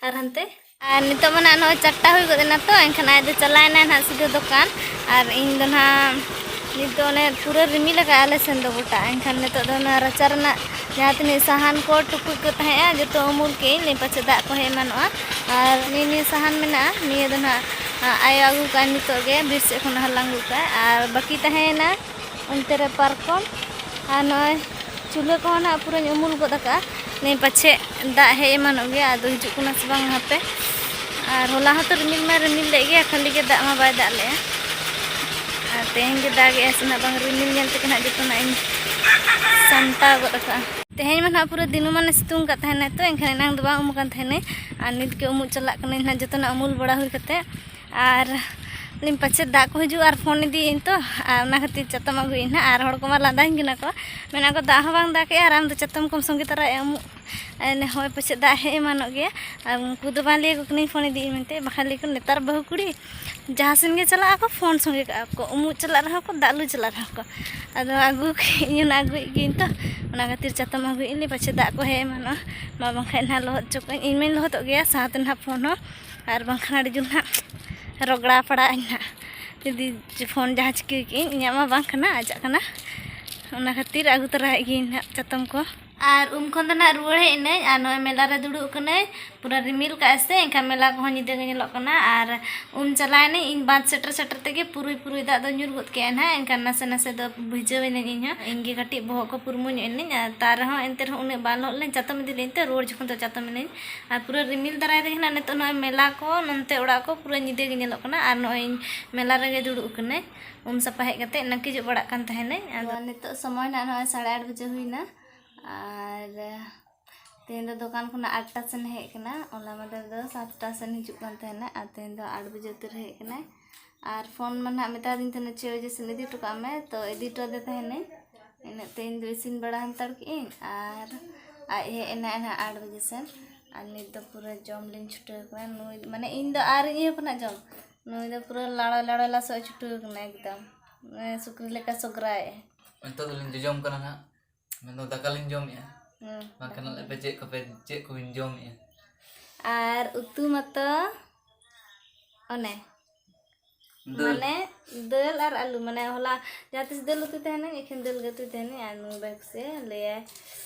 ᱟᱨ ᱦᱟᱱᱛᱮ? ᱟᱨ ᱱᱤᱛᱚᱜ ᱢᱟ ᱱᱟᱜ ᱱᱚᱜᱼᱚᱭ ᱪᱟᱨᱴᱟ ᱦᱩᱭ ᱜᱚᱫ ᱮᱱᱟ ᱛᱚ, ᱮᱱᱠᱷᱟᱱ ᱟᱡ ᱫᱚ ᱪᱟᱞᱟᱣ ᱮᱱᱟᱭ ᱱᱟᱜ ᱥᱤᱫᱷᱟᱹ ᱫᱚᱠᱟᱱ᱾ ᱟᱨ ᱤᱧ ᱫᱚ ᱱᱟᱜ ᱱᱤᱛ ᱫᱚ ᱚᱱᱮ ᱯᱩᱨᱟᱹ ᱨᱤᱢᱤᱞ ᱟᱠᱟᱫ ᱟᱞᱮ ᱥᱮᱱ ᱫᱚ ᱜᱚᱴᱟ, ᱮᱱᱠᱷᱟᱱ ᱱᱤᱛᱚᱜ ᱫᱚ ᱚᱱᱟ ᱨᱟᱪᱟ ᱨᱮᱱᱟᱜ ᱡᱟᱦᱟᱸ ᱛᱤᱱᱟᱹᱜ ᱥᱟᱦᱟᱱ ᱠᱚ ᱴᱩᱠᱩᱡ ᱠᱚ ᱛᱟᱦᱮᱸᱜᱼᱟ ᱡᱚᱛᱚ ᱩᱢᱩᱞ ᱠᱮᱜ ᱟᱹᱧ, ᱞᱟᱹᱭ ᱯᱟᱪᱷᱮ ᱫᱟᱜ ᱠᱚ ᱦᱮᱡ ᱮᱢᱟᱱᱚᱜᱼᱟ᱾ ᱟᱨ ᱱᱤᱭᱟᱹ, ᱱᱤᱭᱟᱹ ᱥᱟᱦᱟᱱ ᱢᱮᱱᱟᱜᱼᱟ, ᱱᱤᱭᱟᱹ ᱫᱚ ᱱᱟᱜ ᱟᱭᱳ ᱟᱹᱜᱩ ᱠᱟᱜᱼᱟ ᱱᱤᱛᱚᱜ ᱜᱮ, ᱵᱤᱨ ᱥᱮᱫ ᱠᱷᱚᱱ ᱦᱟᱞᱟᱝ ᱟᱹᱜᱩ ᱠᱟᱜᱼᱟ᱾ ᱟᱨ ᱵᱟᱹᱠᱤ ᱛᱟᱦᱮᱸᱭᱮᱱᱟ ᱚᱱᱛᱮ ᱨᱮ ᱯᱟᱨᱠᱚᱢ᱾ ᱟᱨ ᱱᱚᱜᱼᱚᱭ ᱪᱩᱞᱦᱟᱹ ᱠᱚᱦᱚᱸ ᱱᱟᱦᱟᱜ ᱯᱩᱨᱟᱹᱧ ᱩᱢᱩᱞ ᱜᱚᱫ ᱟᱠᱟᱜᱼᱟ᱾ ᱱᱤᱭᱟᱹ ᱯᱟᱪᱷᱮ ᱫᱟᱜ ᱦᱮᱡ ᱮᱢᱟᱱᱚᱜ ᱜᱮᱭᱟ, ᱟᱫᱚ ᱦᱤᱡᱩᱜ ᱠᱟᱱᱟ ᱥᱮ ᱵᱟᱝ ᱦᱟᱯᱮ᱾ ᱟᱨ ᱦᱚᱞᱟ ᱦᱚᱸᱛᱚ ᱨᱤᱢᱤᱞ ᱢᱟ ᱨᱤᱢᱤᱞ ᱞᱮᱫ ᱜᱮᱭᱟ, ᱠᱷᱟᱹᱞᱤ ᱜᱮ ᱫᱟᱜ ᱢᱟ ᱵᱟᱭ ᱫᱟᱜ ᱞᱮᱜᱼᱟ᱾ ᱟᱨ ᱛᱮᱦᱮᱧ ᱜᱮ ᱫᱟᱜᱮᱜᱼᱟ ᱥᱮ ᱱᱟᱜ ᱵᱟᱝ, ᱨᱤᱢᱤᱞ ᱧᱮᱞ ᱛᱮᱜᱮ ᱱᱟᱜ ᱡᱚᱛᱚᱱᱟᱜ ᱤᱧ ᱥᱟᱢᱴᱟᱣ ᱜᱚᱫ ᱟᱠᱟᱜᱼᱟ᱾ ᱛᱮᱦᱮᱧ ᱢᱟ ᱱᱟᱜ ᱯᱩᱨᱟᱹ ᱫᱤᱱᱟᱹᱢᱟᱱᱮ ᱥᱤᱛᱩᱝ ᱟᱠᱟᱫ ᱛᱟᱦᱮᱱᱟᱭ ᱛᱚ, ᱮᱱᱠᱷᱟᱱ ᱮᱱᱟᱝ ᱫᱚ ᱵᱟᱝ ᱩᱢ ᱟᱠᱟᱱ ᱛᱟᱦᱮᱱᱟᱹᱧ᱾ ᱟᱨ ᱱᱤᱛ ᱜᱮ ᱩᱢᱩᱜ ᱪᱟᱞᱟᱜ ᱠᱟᱹᱱᱟᱹᱧ ᱱᱟᱜ, ᱡᱚᱛᱚᱱᱟᱜ ᱩᱢᱩᱞ ᱵᱟᱲᱟ ᱦᱩᱭ ᱠᱟᱛᱮ᱾ ᱟᱨ ᱞᱤᱧ ᱯᱟᱪᱷᱮ ᱫᱟᱜ ᱠᱚ ᱦᱤᱡᱩᱜᱼᱟ ᱟᱨ ᱯᱷᱳᱱ ᱤᱫᱤᱭᱟᱹᱧ ᱛᱚ, ᱟᱨ ᱚᱱᱟ ᱠᱷᱟᱹᱛᱤᱨ ᱪᱟᱛᱚᱢ ᱟᱹᱜᱩᱭᱟᱹᱧ ᱱᱟᱜ᱾ ᱟᱨ ᱦᱚᱲ ᱠᱚᱢᱟ ᱞᱟᱸᱫᱟᱧ ᱠᱟᱱᱟ ᱠᱚ, ᱢᱮᱱᱟ ᱠᱚ, "ᱫᱟᱜ ᱦᱚᱸ ᱵᱟᱝ ᱫᱟᱜ ᱮᱜᱼᱟ ᱟᱨ ᱟᱢ ᱫᱚ ᱪᱟᱛᱚᱢ ᱠᱚᱢ ᱥᱚᱸᱜᱮ ᱛᱚᱨᱟᱭᱮᱜᱼᱟ ᱩᱢᱩᱜ?" ᱮᱱ ᱦᱳᱭ ᱯᱟᱪᱷᱮ ᱫᱟᱜ ᱦᱮᱡ ᱮᱢᱟᱱᱚᱜ ᱜᱮᱭᱟ᱾ ᱟᱨ ᱩᱱᱠᱩ ᱫᱚ ᱵᱟᱝ ᱞᱟᱹᱭ ᱟᱠᱚ ᱠᱟᱹᱱᱟᱹᱧ ᱯᱷᱳᱱ ᱤᱫᱤᱭᱟᱹᱧ ᱢᱮᱱᱛᱮ, ᱵᱟᱠᱷᱟᱱ ᱞᱟᱹᱭ ᱟᱠᱚ, "ᱱᱮᱛᱟᱨ ᱵᱟᱹᱦᱩ ᱠᱩᱲᱤ ᱡᱟᱦᱟᱸ ᱥᱮᱱ ᱜᱮ ᱪᱟᱞᱟᱜ ᱟᱠᱚ ᱯᱷᱳᱱ ᱥᱚᱸᱜᱮ ᱠᱟᱜᱼᱟ ᱠᱚ, ᱩᱢᱩᱜ ᱪᱟᱞᱟᱜ ᱨᱮᱦᱚᱸ ᱠᱚ, ᱫᱟᱜ ᱞᱩ ᱪᱟᱞᱟᱜ ᱨᱮᱦᱚᱸ ᱠᱚ᱾" ᱟᱫᱚ ᱟᱹᱜᱩ ᱠᱮᱜᱼᱟᱹᱧ, ᱚᱱᱟ ᱟᱹᱜᱩᱭᱮᱫ ᱜᱤᱭᱟᱹᱧ ᱛᱚ, ᱚᱱᱟ ᱠᱷᱟᱹᱛᱤᱨ ᱪᱟᱛᱚᱢ ᱟᱹᱜᱩᱭᱮᱫ ᱞᱤᱧ, ᱯᱟᱪᱷᱮ ᱫᱟᱜ ᱠᱚ ᱦᱮᱡ ᱮᱢᱟᱱᱚᱜᱼᱟ, ᱢᱟ ᱵᱟᱝᱠᱷᱟᱱ ᱱᱟᱦᱟᱜ ᱞᱚᱦᱚᱫ ᱦᱚᱪᱚ ᱠᱚᱜᱼᱟᱹᱧ᱾ ᱤᱧ ᱢᱟᱧ ᱞᱚᱦᱚᱫᱚᱜ ᱜᱮᱭᱟ, ᱥᱟᱶᱛᱮ ᱱᱟᱦᱟᱜ ᱯᱷᱳᱱ ᱦᱚᱸ, ᱟᱨ ᱵᱟᱝᱠᱷᱟᱱ ᱟᱹᱰᱤ ᱡᱳᱨ ᱱᱟᱦᱟᱜ ᱨᱚᱜᱽᱲᱟ ᱯᱟᱲᱟᱜ ᱟᱹᱧ ᱱᱟᱦᱟᱜ᱾ ᱡᱩᱫᱤ ᱯᱷᱳᱱ ᱡᱟᱦᱟᱸ ᱪᱤᱠᱟᱹ ᱠᱮᱜᱼᱟᱹᱧ, ᱤᱧᱟᱹᱜ ᱢᱟ ᱵᱟᱝ ᱠᱟᱱᱟ, ᱟᱡᱟᱜ ᱠᱟᱱᱟ, ᱚᱱᱟ ᱠᱷᱟᱹᱛᱤᱨ ᱟᱹᱜᱩ ᱛᱚᱨᱟᱭᱮᱫ ᱜᱤᱭᱟᱹᱧ ᱱᱟᱦᱟᱜ ᱪᱟᱛᱚᱢ ᱠᱚ᱾ ᱟᱨ ᱩᱢ ᱠᱷᱚᱱ ᱫᱚ ᱱᱟᱦᱟᱜ ᱨᱩᱣᱟᱹᱲ ᱦᱮᱡ ᱮᱱᱟᱹᱧ, ᱟᱨ ᱱᱚᱜᱼᱚᱭ ᱢᱮᱞᱟ ᱨᱮ ᱫᱩᱲᱩᱵ ᱠᱟᱹᱱᱟᱹᱧ᱾ ᱯᱩᱨᱟᱹ ᱨᱤᱢᱤᱞ ᱠᱟᱜᱼᱟᱭ ᱥᱮ, ᱮᱱᱠᱷᱟᱱ ᱢᱮᱞᱟ ᱠᱚᱦᱚᱸ ᱧᱤᱫᱟᱹ ᱜᱮ ᱧᱮᱞᱚᱜ ᱠᱟᱱᱟ᱾ ᱟᱨ ᱩᱢ ᱪᱟᱞᱟᱣ ᱮᱱᱟᱹᱧ, ᱤᱧ ᱵᱟᱸᱫᱽ ᱥᱮᱴᱮᱨ ᱥᱮᱴᱮᱨ ᱛᱮᱜᱮ ᱯᱩᱨᱩᱭ ᱯᱩᱨᱩᱭ ᱫᱟᱜ ᱫᱚ ᱧᱩᱨ ᱜᱚᱫ ᱠᱮᱜᱼᱟᱭ ᱱᱟᱦᱟᱜ, ᱮᱱᱠᱷᱟᱱ ᱱᱟᱥᱮ ᱱᱟᱥᱮ ᱫᱚ ᱵᱷᱤᱡᱟᱹᱣ ᱮᱱᱟᱹᱧ ᱤᱧ ᱦᱚᱸ᱾ ᱤᱧ ᱜᱮ ᱠᱟᱹᱴᱤᱡ ᱵᱚᱦᱚᱜ ᱠᱚ ᱯᱩᱨᱢᱩ ᱧᱚᱜ ᱮᱱᱟᱹᱧ, ᱟᱨ ᱛᱟᱣ ᱨᱮᱦᱚᱸ ᱮᱱᱛᱮ ᱨᱮᱦᱚᱸ ᱩᱱᱟᱹᱜ ᱵᱟᱝ ᱞᱚᱦᱚᱫ ᱞᱮᱱᱟᱹᱧ, ᱪᱟᱛᱚᱢ ᱤᱫᱤ ᱞᱮᱫᱟᱹᱧ ᱛᱮ ᱨᱩᱣᱟᱹᱲ ᱡᱚᱠᱷᱚᱱ ᱫᱚ ᱪᱟᱛᱚᱢ ᱮᱱᱟᱹᱧ᱾ ᱟᱨ ᱯᱩᱨᱟᱹ ᱨᱤᱢᱤᱞ ᱫᱟᱨᱟᱭ ᱛᱮᱜᱮ ᱱᱟᱦᱟᱜ ᱱᱤᱛᱚᱜ ᱱᱚᱜᱼᱚᱭ ᱢᱮᱞᱟ ᱠᱚ ᱱᱚᱱᱛᱮ ᱚᱲᱟᱜ ᱠᱚ ᱯᱩᱨᱟᱹ ᱧᱤᱫᱟᱹ ᱜᱮ ᱧᱮᱞᱚᱜ ᱠᱟᱱᱟ᱾ ᱟᱨ ᱱᱚᱜᱼᱚᱭ ᱤᱧ ᱢᱮᱞᱟ ᱨᱮᱜᱮ ᱫᱩᱲᱩᱵ ᱠᱟᱹᱱᱟᱹᱧ, ᱩᱢ ᱥᱟᱯᱷᱟ ᱦᱮᱡ ᱠᱟᱛᱮ ᱱᱟᱹᱠᱤᱡᱚᱜ ᱵᱟᱲᱟᱜ ᱠᱟᱱ ᱛᱟᱦᱮᱱᱟᱹᱧ᱾ ᱟᱫᱚ ᱱᱤᱛᱚᱜ ᱥᱚᱢᱚᱭ ᱱᱟᱦᱟᱜ ᱱᱚᱜᱼᱚᱭ ᱥᱟᱲᱮ ᱟᱴ ᱵᱟᱡᱮ ᱦᱩᱭᱱᱟ᱾ ᱟᱨ ᱛᱮᱦᱮᱧ ᱫᱚ ᱫᱚᱠᱟᱱ ᱠᱷᱚᱱᱟᱜ ᱟᱴᱴᱟ ᱥᱮᱱ ᱦᱮᱡ ᱠᱟᱱᱟ, ᱦᱚᱞᱟ ᱢᱟᱫᱷᱮᱨ ᱫᱚ ᱥᱟᱛᱴᱟ ᱥᱮᱱ ᱦᱤᱡᱩᱜ ᱠᱟᱱ ᱛᱟᱦᱮᱱᱟ, ᱟᱨ ᱛᱮᱦᱮᱧ ᱫᱚ ᱟᱴ ᱵᱟᱡᱮ ᱩᱛᱟᱹᱨ ᱦᱮᱡ ᱠᱟᱱᱟᱭ᱾ ᱟᱨ ᱯᱷᱳᱱ ᱢᱟ ᱱᱟᱦᱟᱜ ᱢᱮᱛᱟ ᱫᱤᱧ ᱛᱟᱦᱮᱱᱟ ᱪᱷᱚᱭ ᱵᱟᱡᱮ ᱥᱮᱱ ᱤᱫᱤ ᱦᱚᱴᱚ ᱠᱟᱜ ᱢᱮ, ᱛᱚ ᱤᱫᱤ ᱦᱚᱴᱚ ᱟᱫᱮ ᱛᱟᱦᱮᱱᱟᱹᱧ᱾ ᱤᱱᱟᱹᱜ ᱛᱮ ᱤᱧ ᱫᱚ ᱤᱥᱤᱱ ᱵᱟᱲᱟ ᱦᱟᱛᱟᱲ ᱠᱮᱜᱼᱟᱹᱧ, ᱟᱨ ᱟᱡ ᱦᱮᱡ ᱮᱱᱟᱭ ᱱᱟᱦᱟᱜ ᱟᱴ ᱵᱟᱡᱮ ᱥᱮᱱ᱾ ᱟᱨ ᱱᱤᱛ ᱫᱚ ᱯᱩᱨᱟᱹ ᱡᱚᱢ ᱞᱤᱧ ᱪᱷᱩᱴᱟᱹᱣ ᱠᱟᱱᱟ᱾ ᱱᱩᱭ ᱢᱟᱱᱮ ᱤᱧ ᱫᱚ ᱟᱹᱣᱨᱤᱧ ᱮᱦᱚᱵᱟ ᱱᱟᱜ ᱡᱚᱢ, ᱱᱩᱭ ᱫᱚ ᱯᱩᱨᱟᱹ ᱞᱟᱲᱚ ᱞᱟᱲᱚ ᱞᱟᱥᱚᱜ ᱮ ᱪᱷᱩᱴᱟᱹᱣ ᱠᱟᱱᱟ ᱮᱠᱫᱚᱢ, ᱥᱩᱠᱨᱤ ᱞᱮᱠᱟ ᱥᱚᱜᱽᱨᱟᱭᱮᱜᱼᱟᱭ᱾ ᱱᱤᱛᱚᱜ ᱫᱚᱞᱤᱧ ᱡᱚᱡᱚᱢ ᱠᱟᱱᱟ ᱱᱟᱦᱟᱜ, ᱢᱮᱱᱫᱚ ᱫᱟᱠᱟ ᱞᱤᱧ ᱡᱚᱢᱮᱜᱼᱟ᱾ ᱦᱩᱸ᱾ ᱵᱟᱝᱠᱷᱟᱱ ᱟᱞᱮ ᱯᱮ ᱪᱮᱫ ᱠᱚᱯᱮ, ᱪᱮᱫ ᱠᱚᱵᱤᱱ ᱡᱚᱢᱮᱜᱼᱟ? ᱟᱨ ᱩᱛᱩ ᱢᱟᱛᱚ ᱚᱱᱮ, ᱫᱟᱹᱞ᱾ ᱢᱟᱱᱮ ᱫᱟᱹᱞ ᱟᱨ ᱟᱹᱞᱩ, ᱢᱟᱱᱮ ᱦᱚᱞᱟ ᱡᱟᱦᱟᱸ ᱛᱤᱥ ᱫᱟᱹᱞ ᱩᱛᱩ ᱛᱟᱦᱮᱱᱟᱹᱧ, ᱮᱠᱷᱮᱱ ᱫᱟᱹᱞ ᱜᱮ ᱩᱛᱩ ᱛᱟᱦᱮᱱᱟᱹᱧ, ᱟᱨ ᱱᱩᱭ ᱵᱟᱭ ᱠᱩᱥᱤᱭᱟᱜᱼᱟ, ᱞᱟᱹᱭᱟᱭ,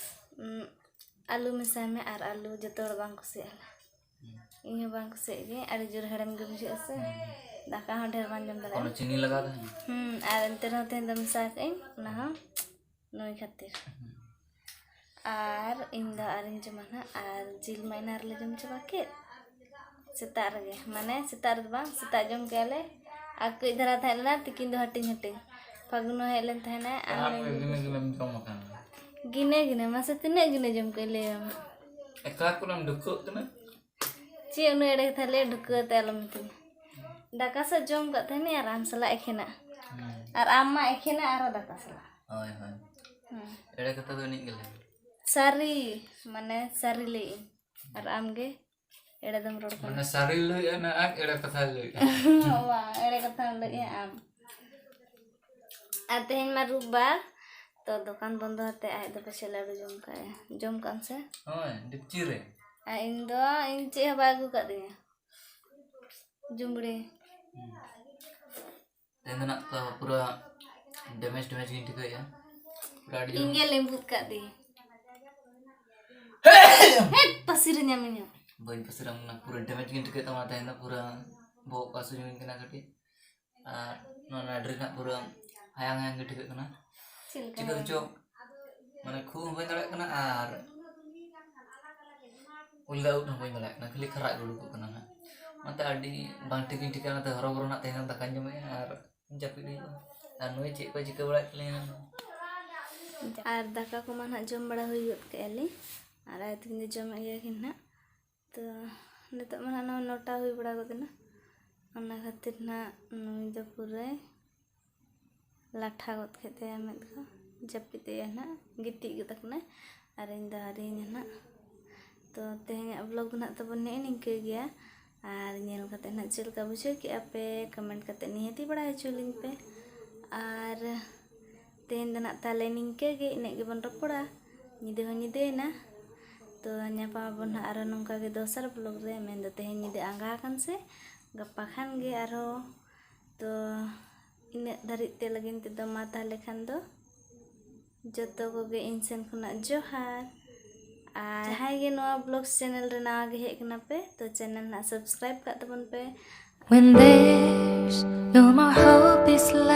"ᱩᱸ, ᱟᱹᱞᱩ ᱢᱮᱥᱟᱭ ᱢᱮ", ᱟᱨ ᱟᱹᱞᱩ ᱡᱚᱛᱚ ᱦᱚᱲ ᱵᱟᱝ ᱠᱩᱥᱤᱭᱟᱜᱼᱟ᱾ ᱦᱩᱸ᱾ ᱤᱧ ᱦᱚᱸ ᱵᱟᱝ ᱠᱩᱥᱤᱭᱟᱜ ᱜᱤᱭᱟᱹᱧ, ᱟᱹᱰᱤ ᱡᱳᱨ ᱦᱮᱲᱮᱢ ᱜᱮ ᱵᱩᱡᱷᱟᱹᱜᱼᱟ ᱥᱮ᱾ ᱦᱩᱸ᱾ ᱫᱟᱠᱟ ᱦᱚᱸ ᱰᱷᱮᱨ ᱵᱟᱝ ᱡᱚᱢ ᱠᱳᱱᱳ ᱫᱟᱲᱮᱭᱟᱜᱼᱟ᱾ ᱪᱤᱱᱤ ᱞᱟᱜᱟᱣ ᱛᱟᱦᱮᱱ? ᱦᱩᱸ, ᱟᱨ ᱮᱱᱛᱮ ᱨᱮᱦᱚᱸ ᱛᱮᱦᱮᱧ ᱫᱚ ᱢᱮᱥᱟ ᱠᱟᱜ ᱟᱹᱧ, ᱚᱱᱟ ᱦᱚᱸ ᱱᱩᱭ ᱠᱷᱟᱹᱛᱤᱨ᱾ ᱟᱨ ᱤᱧ ᱫᱚ ᱟᱨᱤᱧ ᱡᱚᱢᱟ ᱱᱟᱦᱟᱜ, ᱟᱨ ᱡᱤᱞ ᱢᱟ ᱮᱱᱟᱝ ᱨᱮᱞᱮ ᱡᱚᱢ ᱪᱟᱵᱟ ᱠᱮᱫ ᱥᱮᱛᱟᱜ ᱨᱮᱜᱮ, ᱢᱟᱱᱮ ᱥᱮᱛᱟᱜ ᱨᱮᱫᱚ ᱵᱟᱝ, ᱥᱮᱛᱟᱜ ᱡᱚᱢ ᱠᱮᱜᱼᱟ ᱞᱮ, ᱟᱨ ᱠᱟᱹᱡ ᱫᱷᱟᱨᱟ ᱛᱟᱦᱮᱸ ᱞᱮᱱᱟ, ᱛᱤᱠᱤᱱ ᱫᱚ ᱦᱟᱹᱴᱤᱧ ᱦᱟᱹᱴᱤᱧ᱾ ᱯᱷᱟᱹᱜᱩᱱ ᱦᱚᱸ ᱦᱮᱡ ᱞᱮᱱ ᱛᱟᱦᱮᱱᱟᱭ, ᱟᱨ ᱟᱢ ᱜᱤᱱᱟᱹ ᱜᱤᱱᱟᱹ ᱜᱤᱱᱟᱹᱢ ᱡᱚᱢ ᱟᱠᱟᱱᱟ᱾ ᱜᱤᱱᱟᱹ ᱜᱤᱱᱟᱹ, ᱢᱟᱥᱮ ᱛᱤᱱᱟᱹᱜ ᱜᱤᱱᱟᱹ ᱡᱚᱢ ᱠᱮᱜᱼᱟ ᱞᱟᱹᱭ ᱢᱮ? ᱮᱠᱞᱟ ᱠᱚᱨᱮᱢ ᱰᱩᱠᱟᱹᱜ ᱠᱟᱱᱟ? ᱪᱮᱫ ᱩᱱᱟᱹᱜ ᱮᱲᱮ ᱠᱟᱛᱷᱟ ᱞᱟᱹᱭ, ᱰᱩᱠᱟᱹ ᱟᱛᱮ ᱟᱞᱚᱢ ᱢᱤᱛᱟᱹᱧᱟ᱾ ᱫᱟᱠᱟ ᱥᱟᱜ ᱡᱚᱢ ᱠᱟᱜ ᱛᱟᱦᱮᱱᱤᱧ ᱟᱨ ᱟᱢ ᱥᱟᱞᱟᱜ ᱮᱠᱷᱮᱱᱟᱜ᱾ ᱦᱩᱸ᱾ ᱟᱨ ᱟᱢ ᱢᱟ ᱮᱠᱷᱮᱱᱟᱜ ᱟᱨᱦᱚᱸ ᱫᱟᱠᱟ ᱥᱟᱞᱟᱜ᱾ ᱦᱳᱭ, ᱦᱳᱭ᱾ ᱦᱩᱸ᱾ ᱮᱲᱮ ᱠᱟᱛᱷᱟ ᱫᱚ ᱤᱱᱟᱹᱜ ᱜᱮ ᱞᱟᱹᱭ ᱢᱮ᱾ ᱥᱟᱹᱨᱤ, ᱢᱟᱱᱮ ᱥᱟᱹᱨᱤ ᱞᱟᱹᱭ ᱟᱹᱧ᱾ ᱟᱨ ᱟᱢ ᱜᱮ ᱮᱲᱮ ᱫᱚᱢ ᱨᱚᱲ ᱠᱟᱱᱟ᱾ ᱢᱟᱱᱮ ᱥᱟᱹᱨᱤ ᱞᱟᱹᱭᱮᱜᱼᱟ ᱱᱟ ᱟᱨ ᱮᱲᱮ ᱠᱟᱛᱷᱟ ᱞᱟᱹᱭᱮᱜᱼᱟ᱾ ᱵᱟᱝ, ᱮᱲᱮ ᱠᱟᱛᱷᱟᱢ ᱞᱟᱹᱭᱮᱜᱼᱟ ᱟᱢ᱾ ᱟᱨ ᱛᱮᱦᱮᱧ ᱢᱟ ᱨᱳᱵ ᱵᱟᱨ, ᱛᱚ ᱫᱚᱠᱟᱱ ᱵᱚᱱᱫᱚ ᱟᱛᱮ ᱟᱡ ᱫᱚ ᱯᱟᱪᱮ ᱞᱟᱹᱰᱩ ᱡᱚᱢ ᱠᱟᱜᱼᱟᱭ᱾ ᱡᱚᱢ ᱠᱟᱜ ᱟᱢ ᱥᱮ? ᱦᱳᱭ, ᱰᱤᱯᱪᱤ ᱨᱮ᱾ ᱟᱨ ᱤᱧ ᱫᱚ, ᱤᱧ ᱪᱮᱫ ᱦᱚᱸ ᱵᱟᱭ ᱟᱹᱜᱩ ᱠᱟᱫᱤᱧᱟ᱾ ᱡᱩᱢᱲᱤ᱾ ᱦᱩᱸ᱾ ᱛᱮᱦᱮᱧ ᱫᱚ ᱱᱟᱜ ᱛᱚ ᱯᱩᱨᱟᱹ damage damage ᱜᱤᱧ ᱴᱷᱤᱠᱟᱹᱭᱮᱜᱼᱟ᱾ ᱯᱩᱨᱟᱹ ᱟᱹᱰᱤ ᱡᱳᱨ᱾ ᱤᱧ ᱜᱮ ᱞᱤᱢᱵᱩᱫ ᱠᱟᱫᱤᱧ᱾ ᱦᱮᱴ, ᱯᱟᱹᱥᱤᱨ ᱧᱟᱢᱤᱧᱟ᱾ ᱵᱟᱹᱧ ᱯᱟᱹᱥᱤᱨᱟᱢ ᱠᱟᱱᱟ, ᱯᱩᱨᱟᱹ damage ᱜᱤᱧ ᱴᱷᱤᱠᱟᱹᱭᱮᱫ ᱛᱟᱢᱟ ᱛᱮᱦᱮᱧ ᱫᱚ, ᱯᱩᱨᱟᱹ ᱵᱚᱦᱚᱜ ᱠᱚ ᱦᱟᱹᱥᱩ ᱧᱚᱜᱤᱧ ᱠᱟᱱᱟ ᱠᱟᱹᱴᱤᱡ᱾ ᱟᱨ ᱱᱚᱣᱟ ᱱᱟᱹᱰᱨᱤ ᱨᱮᱱᱟᱜ ᱯᱩᱨᱟᱹ ᱦᱟᱭᱟᱝ ᱦᱟᱭᱟᱝ ᱜᱮ ᱴᱷᱤᱠᱟᱹᱜ ᱠᱟᱱᱟ᱾ ᱪᱮᱫ ᱞᱮᱠᱟ ᱪᱤᱠᱟᱹ ᱦᱟᱭᱟᱝ? ᱪᱚ, ᱢᱟᱱᱮ ᱠᱷᱩᱜ ᱦᱚᱸ ᱵᱟᱹᱧ ᱫᱟᱲᱮᱭᱟᱜ ᱠᱟᱱᱟ ᱟᱨ ᱩᱞ ᱫᱟᱜ ᱩᱫ ᱦᱚᱸ ᱵᱟᱹᱧ ᱫᱟᱲᱮᱭᱟᱜ ᱠᱟᱱᱟ, ᱠᱷᱟᱹᱞᱤ ᱠᱷᱟᱨᱟᱜ ᱜᱮ ᱩᱰᱩᱠᱚᱜ ᱠᱟᱱᱟ ᱱᱟᱜ᱾ ᱚᱱᱟᱛᱮ ᱟᱹᱰᱤ ᱵᱟᱝ ᱴᱷᱤᱠ ᱤᱧ ᱴᱷᱤᱠᱟᱹ, ᱚᱱᱟᱛᱮ ᱦᱚᱨᱚᱵᱚᱨᱚ ᱱᱟᱜ ᱛᱮᱦᱮᱧ ᱫᱚ ᱫᱟᱠᱟᱧ ᱡᱚᱢᱮᱜᱼᱟ ᱟᱨ ᱡᱟᱹᱯᱤᱫ ᱦᱩᱭᱩᱜᱼᱟ᱾ ᱟᱨ ᱱᱩᱭ ᱪᱮᱫ ᱠᱚᱭ ᱪᱤᱠᱟᱹ ᱵᱟᱲᱟᱭᱮᱫ ᱛᱟᱞᱤᱧᱟ ᱱᱟᱜ᱾ ᱟᱨ ᱫᱟᱠᱟ ᱠᱚᱢᱟ ᱱᱟᱜ ᱡᱚᱢ ᱵᱟᱲᱟ ᱦᱩᱭ ᱜᱚᱫ ᱠᱮᱜᱼᱟ ᱞᱤᱧ, ᱟᱨ ᱟᱭᱳ ᱛᱟᱹᱠᱤᱱ ᱫᱚ ᱡᱚᱢᱮᱫ ᱜᱮᱭᱟ ᱠᱤᱱ ᱱᱟᱜ᱾ ᱛᱚ ᱱᱤᱛᱚᱜ ᱢᱟ ᱱᱟᱜ ᱱᱚᱣᱟ ᱱᱚᱴᱟ ᱦᱩᱭ ᱵᱟᱲᱟ ᱜᱚᱫ ᱮᱱᱟ, ᱚᱱᱟ ᱠᱷᱟᱹᱛᱤᱨ ᱱᱟᱜ ᱱᱩᱭ ᱫᱚ ᱯᱩᱨᱟᱹᱭ ᱞᱟᱴᱷᱟ ᱜᱚᱫ ᱠᱮᱫ ᱛᱟᱭᱟ ᱢᱮᱫ ᱠᱚ, ᱡᱟᱹᱯᱤᱫ ᱮᱭᱟ ᱱᱟᱜ, ᱜᱤᱛᱤᱡ ᱜᱚᱫ ᱟᱠᱟᱱᱟᱭ᱾ ᱟᱨ ᱤᱧ ᱫᱚ ᱟᱹᱣᱨᱤᱧᱟ ᱱᱟᱜ᱾ ᱛᱚ ᱛᱮᱦᱮᱧᱟᱜ vlog ᱫᱚ ᱱᱟᱜ ᱛᱟᱵᱚᱱ ᱱᱮᱜᱼᱮ ᱱᱤᱝᱠᱟᱹ ᱜᱮᱭᱟ᱾ ᱟᱨ ᱧᱮᱞ ᱠᱟᱛᱮ ᱱᱟᱜ ᱪᱮᱫ ᱞᱮᱠᱟ ᱵᱩᱡᱷᱟᱹᱣ ᱠᱮᱜᱼᱟ ᱯᱮ, comment ᱠᱟᱛᱮ ᱱᱤᱦᱟᱹᱛᱤ ᱵᱟᱲᱟᱭ ᱦᱚᱪᱚ ᱞᱤᱧ ᱯᱮ᱾ ᱟᱨ ᱛᱮᱦᱮᱧ ᱫᱚ ᱱᱟᱜ ᱛᱟᱦᱞᱮ ᱱᱤᱝᱠᱟᱹ ᱜᱮ, ᱤᱱᱟᱹᱜ ᱜᱮᱵᱚᱱ ᱨᱚᱯᱚᱲᱟ᱾ ᱧᱤᱫᱟᱹ ᱦᱚᱸ ᱧᱤᱫᱟᱹᱭᱮᱱᱟ᱾ ᱛᱚ ᱧᱟᱯᱟᱢ ᱟᱵᱚᱱ ᱱᱟᱜ ᱟᱨᱦᱚᱸ ᱱᱚᱝᱠᱟ ᱜᱮ ᱫᱚᱥᱟᱨ vlog ᱨᱮ, ᱢᱮᱱᱫᱚ ᱛᱮᱦᱮᱧ ᱧᱤᱫᱟᱹ ᱟᱸᱜᱟ ᱟᱠᱟᱱ ᱥᱮ ᱜᱟᱯᱟ ᱠᱷᱟᱱ ᱜᱮ ᱟᱨᱦᱚᱸ᱾ ᱛᱚ ᱤᱱᱟᱹᱜ ᱫᱷᱟᱹᱨᱤᱡ ᱛᱮ ᱞᱟᱹᱜᱤᱫ ᱛᱮᱫᱚ ᱢᱟ ᱛᱟᱦᱞᱮ ᱠᱷᱟᱱ ᱫᱚ ᱡᱚᱛᱚ ᱠᱚᱜᱮ ᱤᱧ ᱥᱮᱱ ᱠᱷᱚᱱᱟᱜ ᱡᱚᱦᱟᱨ᱾ ᱟᱨ ᱡᱟᱦᱟᱸᱭ ᱜᱮ ᱱᱚᱣᱟ vlogs channel ᱨᱮ ᱱᱟᱣᱟ ᱜᱮ ᱦᱮᱡ ᱠᱟᱱᱟ ᱯᱮ, ᱛᱚ channel ᱱᱟᱜ subscribe ᱠᱟᱜ ᱛᱟᱵᱚᱱ ᱯᱮ᱾ When there's no more hope is left.